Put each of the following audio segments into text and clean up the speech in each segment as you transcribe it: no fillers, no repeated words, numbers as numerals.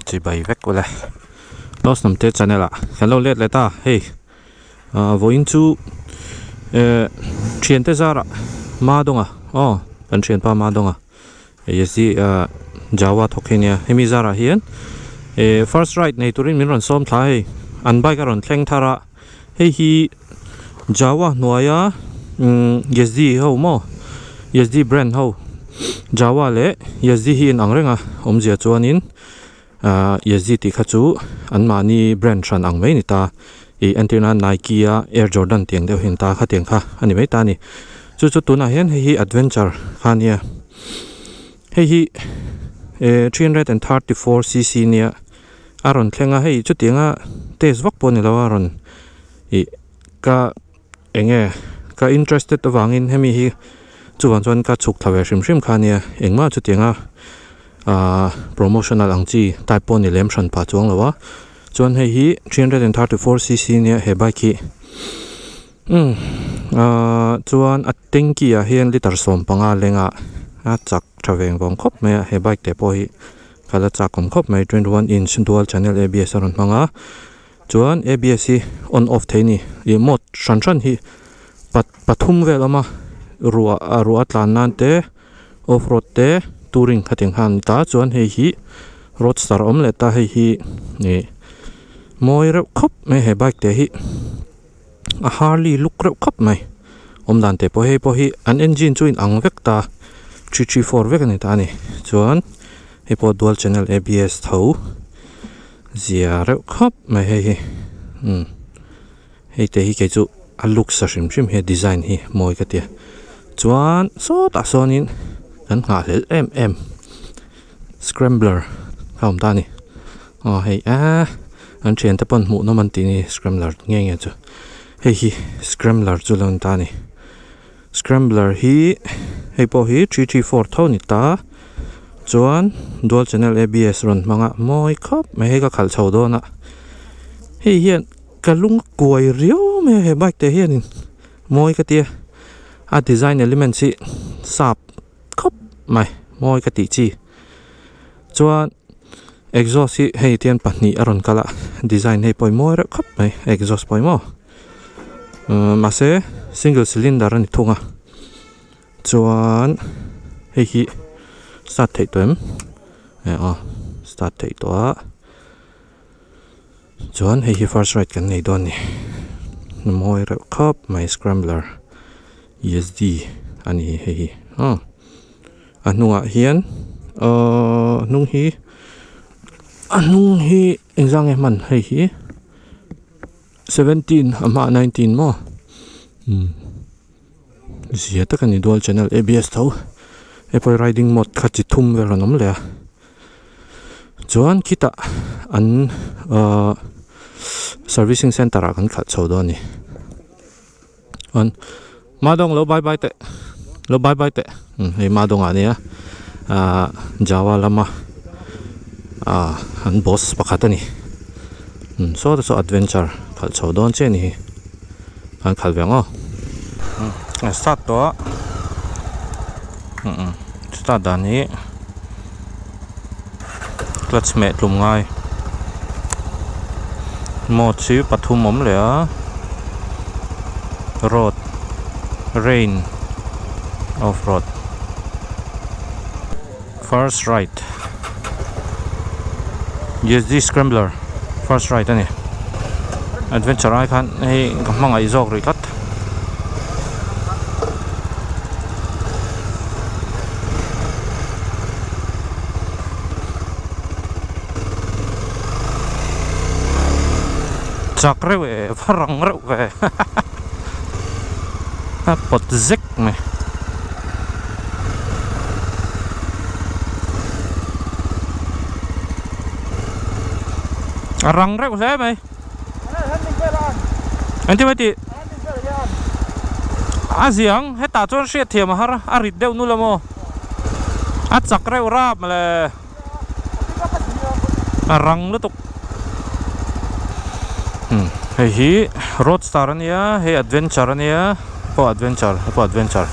Chibai vek ule Lost Hnamte channel ah kan lo let leh ta hei vawiin chu eh thiante zarah Madawnga aw kan thianpa Madawnga Yezdi Jawa thawk hi ania hemi zarah hian eh first ride nei turin min rawn sawm thla a hei an bike a rawn thleng thar a hei hi Jawa hnuaia umm Yezdi ho maw Yezdi brand ho Jawa leh Yezdi hi inang reng a awmzia chuanin ahh Yezdi tih kha chu anmahni brand hran ang mai a ni ta ih entir nan Nike a Air Jordan tih ang deuh hi a ni ta khatiang kha a ni mai ta a ni chu chu tunah hian hei hi adventure kha a nia hei hi eh 334 cc nia a rawn thleng a hei chutianga test vak pawh a ni lo a rawn ih ka eng nge ka interested avangin hemi hi chuvang chuan ka chhuk thla ve hrim hrim kha ania engmah chutianga ahh promotional ang chi type pawh ni lem hran pah chuang lo a chuan hei hi 334 cc nia he bike hi umm ahh chuan a tanky ah hian liter 15 lenga a chak tha veng vawng khawp mai a he bike te pawh hi ka la chak awm khawp mai 21 inch dual channel abs a rawn hmang a. Chuan abs hi on off thei a ni ih mode hran hran hi pat pathum vel a awm a ruah a ruah a tlan nan te off road te touring khatiang khan a ni ta chuan hei hi roadster a awm leh ta hei hi ih mawi reuh khawp mai he bike te hi a harley look reuh khawp mai awm dan te pawh hei pawh hi an engine chu in ang vek ta 334 vek a ni ta a ni chuan hei pawh dual channel abs tho. Zia reuh khawp mai hei hi umm hei te hi kei chu a looks a hrim hrim hi a design hi mawi ka tia chuan sawtah sawnin kan nghahhlelh em em scrambler a awm ta a ni aw hei ah an thiante pawn hmuh nawm an tih ni scrambler nge nge chu hei hi scrambler chu lo ni ta a ni. Scrambler hi hei pawh hi 334 tho ni ta chuan dual channel abs rawn hmang a mawi khawp mai hei ka khalh chho dawn a hei hian ka lung a kuai riau mai a he bike te hianin mawi ka tia a design elements hi sap khawp mai mawi ka tih chi chuan exhaust hi hei tian pahnih a rawn kal a design hei pawh hi mawi reuh khawp mai exhaust pawh hi maw. Mahse single cylinder a ni thung a chuan hei hi start theih tawh em eh aw start theih tawh a chuan hei hi first ride kan nei dawn a ni mawi reuh khawp mai scrambler E_S_D a ni hei hi aw a hnungah hian aww a hnung hi a hnung hi engzah nge hman hei hi. 17 a hmaah 19 maw umm zia tak a ni dual channel abs tho hei pawh hi riding mode kha chi thum vel rawn awm leh a chuan khitah an ahh servicing center ah kan khalh chho dawn a ni chuan Madawng lo bye bye teh lo bye bye teh umm hei Madawng ah nia ahh Jawa lama ahh an boss pakhat a ni umm saw te saw adventure khalh chho dawn chiah a ni hi an khalh ve ang aw umm a start tawh a umm start dan hi clutch hmeh tlum ngai mode hi pathum awm leh a road rain off road first ride Yezdi scrambler first ride a ni adventure ai khan hei ka hmangaih zawk rih tlat. Chak reuh e va rang reuh ve a pawt zek mai. A rang reuh hle mai. Engtin mai tih? A ziang hetah chuan hriat thiam a har a, a rit deuh nul a maw? A chak reuh rap mawle. A rang lutuk. Hmm hei hi roadstar a nia hei adventure a nia hei pawh adventure hei pawh adventure.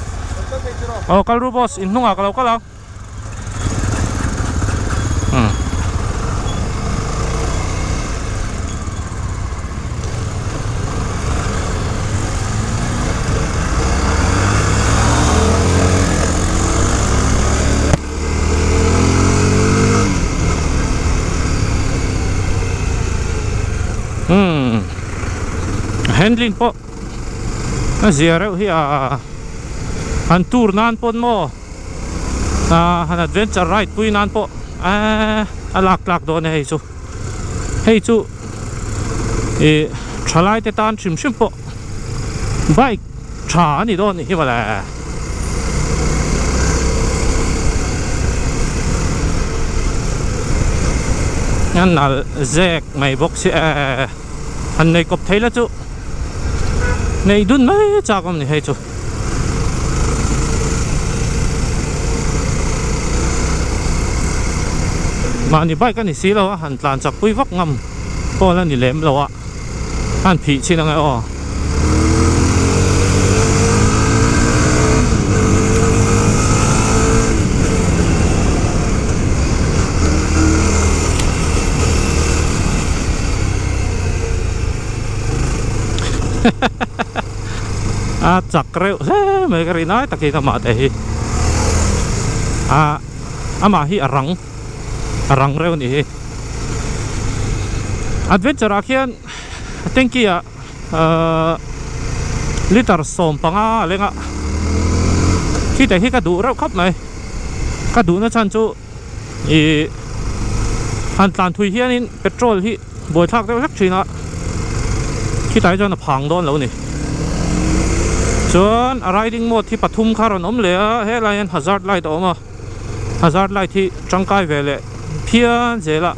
Aw kal ru boss inhnungah ka lo kal ang. Handling pawh a zia reuh hi a han tour nan pawn maw han adventure ride pui nan pawh eee a lak tlak dawn e hei chu hei chu ih thalai te tan hrim hrim pawh bike tha a ni dawn nih hi mawle. A nalh zek mai bawk si e han nei kawp thei la chu nei dun mai chak awm ni hei chu. Mahni bike a ni si lo a han tlan chak pui vak ngam pawh la ni lem lo a. an phih chin ang e aw. A chak reuh hle mai ka rin ai takin amah te hi a amah hi a rang a rang reuh a nih hi. Adventure ah khian tanky ah ahh liter 15 a leng a khitah hi ka duh reuh khawp mai ka duhna chhan chu ih han tlan thui hianin petrol hi buaithlak deuh hlek thin a khitah hi chuan a phang dawn lo a ni chuan a riding mode hi pathum kha a rawn awm leh a helai hian hazard light a awm a. Hazard light hi tangkai ve leh phian zel a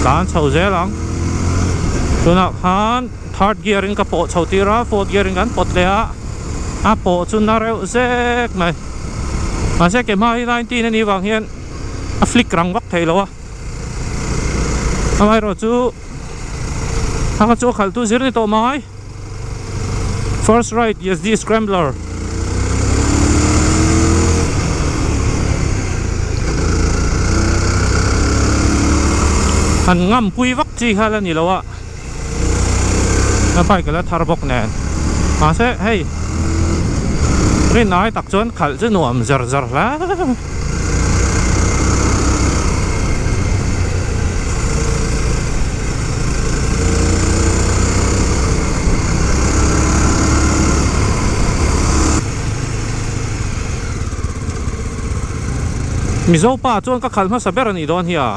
tlan chho zel ang tunah khan third gear in ka pawh chho tir a fourth gear in kan pawt leh a a pawh chu na reuh zek mai mahse ke hma hi 19 a nih vang hian a flick rang vak thei lo a amaherawhchu a kha chu a khalh tu zir ni tawh mai. First ride Yezdi Scrambler. Han ngam pui vak chi kha la ni lo a a bike a la thar bawk nen mahse hei rin ai tak chuan khalh chu nuam zar zar hle. Mizo pa chuan ka khalh hmasa ber a nih dawn hi a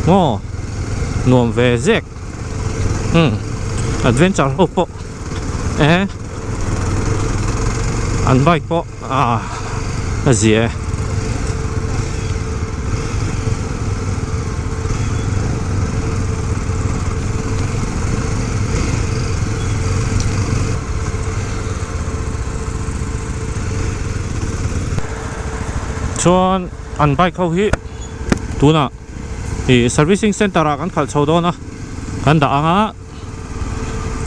maw nuam ve zek umm adventure ho pawh eh an bike pawh ah a zia e. Chuan an bike ho hi tunah ih servicing center ah kan khalh chho dawn a kan dah ang a.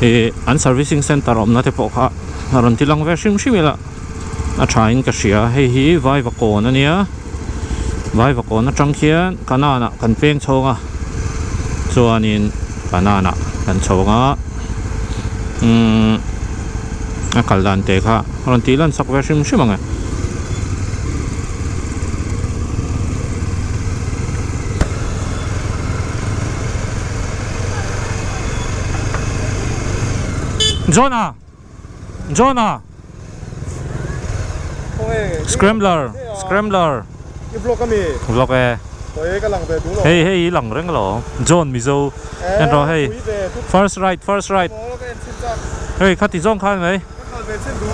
Ih an servicing center awmna te pawh kha a rawn ti lang ve hrim hrim ila a tha in ka hria hei hi Vaivakawn a nia Vaivakawn atang khian Kanan ah kan peng chhawng a chuanin Kanan ah kan chhawng a umm a kal dan te kha a rawn tih lan sak ve hrim hrim ang e. Jonah Jonah Scrambler Scrambler I vlog ami Vlog e Hei ka lang ve duh lo Hei hei i lang reng lo John Mizo en rawh hei First ride first ride Hei khati zawng khan mai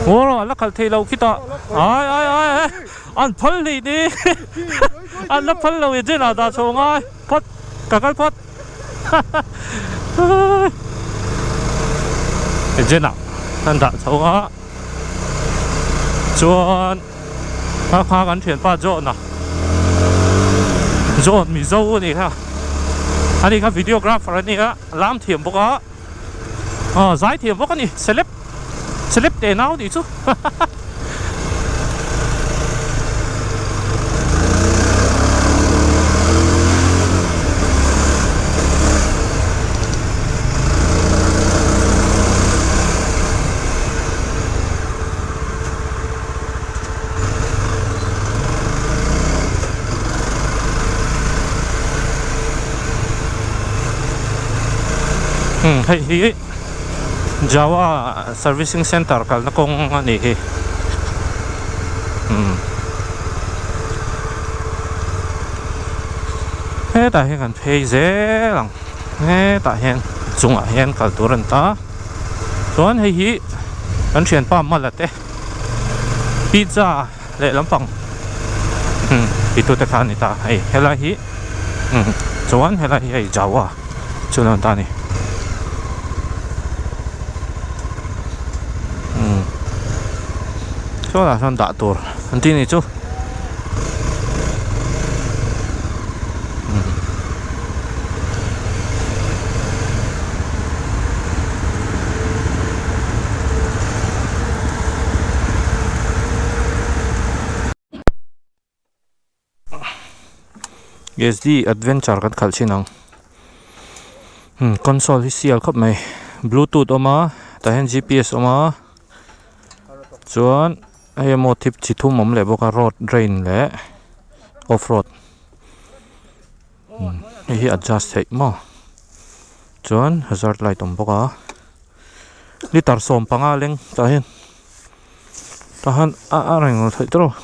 Aw la khalh thei lo khitah Ai ai ai ai An phal hlih ni An la phal lo i Jenah dah chho ngai phawt ka kal phawt Jenah an dah chho a chuan kha kha kan thianpa John a John Mizo a ni kha ani kha videographer a ni a lam thiam bawk a aw zai thiam bawk a ni celeb celeb teh nau tih chu hahaha. Umm hei hi Jawa servicing center kalna kawng a nih hi umm hetah hian kan phei zel ang hetah hian chungah hian kal tur a ni ta chuan hei hi kan thianpa Mala te pizza leh lampang umm ti tute kha a ni ta hei helai hi umm chuan helai hi hei Jawa chu lo ni ta a ni umm saw lah sawn dah tur an tih a nih chu. Yezdi adventure kan khalh thin ang hmm console hi sial khawp mai bluetooth a awm a tah hian G_P_S a awm a chuan hei emaw thip chi thum awm leh bawk a road rain leh off road. Hei hi adjust theih maw chuan hazard light awm bawk a liter 15 leng tah hian tah hian a a reng theih tawh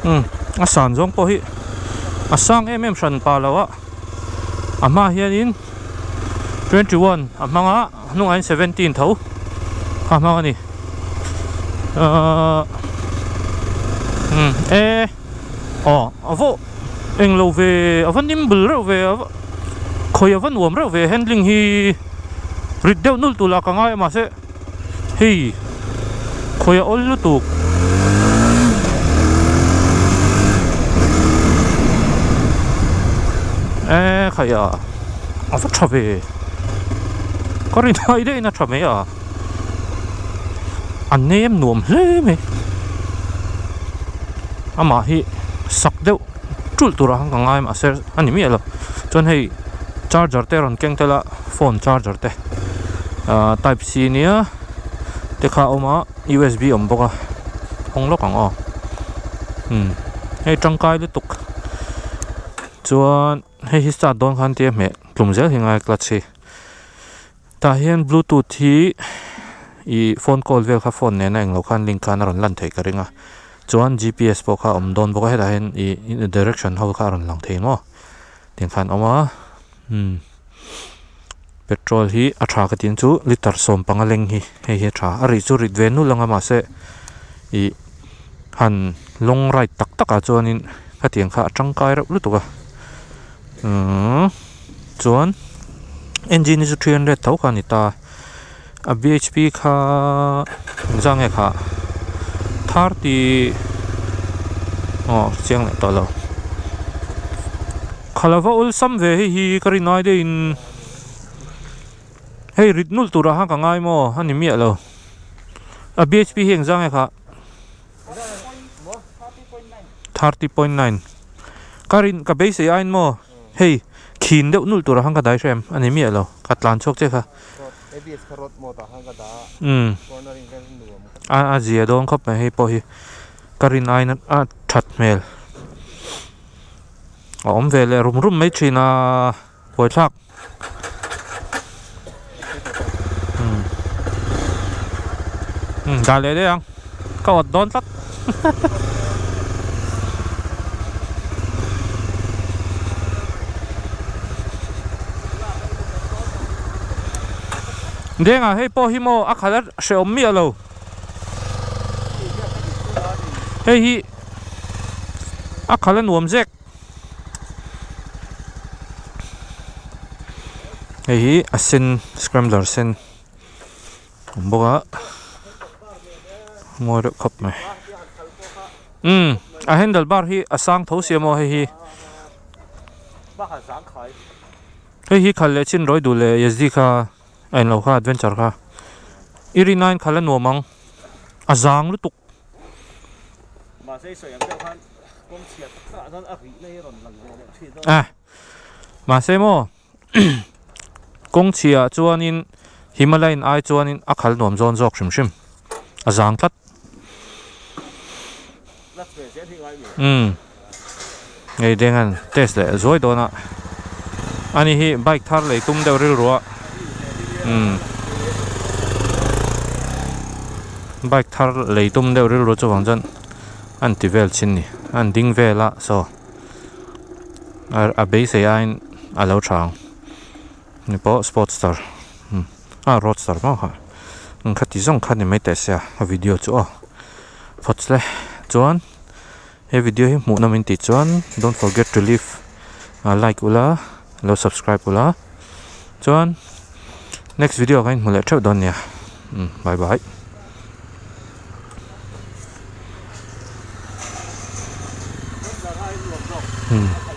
umm a san zawng pawh hi a sang em em hran pa lo a. A hmaah hianin 21 a hmang a hnungah hian 17 tho a hmang a ni ahh umm e aw a vaw englo ve a va nimble reuh ve a va khawi a va nuam reuh ve handling hi rit deuh nul tur lah ka ngai a mahse hei khawi a awl lutuk. E khai a a va tha ve ka rin hai daih in a tha mai a a nem nuam hle mai amah hi sak deuh ṭulh turah khan ka ngai mahse a ni miah lo chuan hei charger te a rawn keng tel a phone charger te ah type c nia te kha a awm a usb a awm bawk a hawng lawk ang aw umm hei tangkai lutuk chuan hei hi start dawn khan tia hmeh tlum zel hi ngai clutch hi tah hian bluetooth hi ih phone call vel kha phone nena englo khan link khan a rawn lan theih ka ring a chuan gps pawh kha a awm dawn bawk a hetah hian ih direction ho kha a rawn lang thei maw tiang khan a awm a umm. Petrol hi a tha ka tih chu liter 15 leng hi hei hi a tha a rih chu rit ve nul ang a mahse ih han long ride tak tak ah chuanin khatiang kha a tangkai reuh lutuk a umm chuan engine hi chu 300 tho kha a ni ta a B_H_P kha engzah nge kha 30 aw chiang leh tawh lo. Kha lova awlsam ve hei hi ka rin ai deuhin hei rit nulh turah khan ka ngai maw a ni miah lo a bhp hi engzah nge kha 30.9 ka rin ka beisei aiin maw hei khin deuh nulh turah khan ka dai hrem a ni miah lo ka tlan chhuak che kha umm a zia dawn khawp mai hei pawh hi ka rin aiin a that hmel. A awm ve leh rum rum mai thin a buaithlak umm dah leh daih ang ka awt dawn tlat Denga hei pawh hi maw a khalh a hrehawm miah lo hei hi. A khalh a nuam zek. Hei hi a sen scrambler sen awm bawk a mawi reuh khawp mai umm a handle bar hi a sang tho sia maw hei hi hei hi khalh leh chin rawi duh leh yezdi kha a inlo kha adventure kha i rin aiin khalh a nuam ang a zang lutuk. Mahse i sawi ang deuh khan kawng chhiat tak takah chuan a rihna hi a rawn lang ve leh thin a. Eh, mahse maw kawng chhiah chuanin Himalayan ai chuanin a khal nuam zawn zawk hrim hrim a zang tlat. Umm ngei deng an test leh zuai dawn a ani hi bike thar lei tum deuh rilru a umm bike thar lei tum deuh rilru chuvang chuan an ti vel chin ni an ding vel a saw a beisei aiin a lo tha ang. Ni pawh sportster umm ah roadster maw kha ang kha ti zawng kha ni mai teh sia a video chu aw phawt le chuan he video hi hmuh nawm in tih chuan don't forget to leave a like ula lo subscribe ula chuan next video ah khan in hmu leh theuh dawn nia umm bye bye. Umm.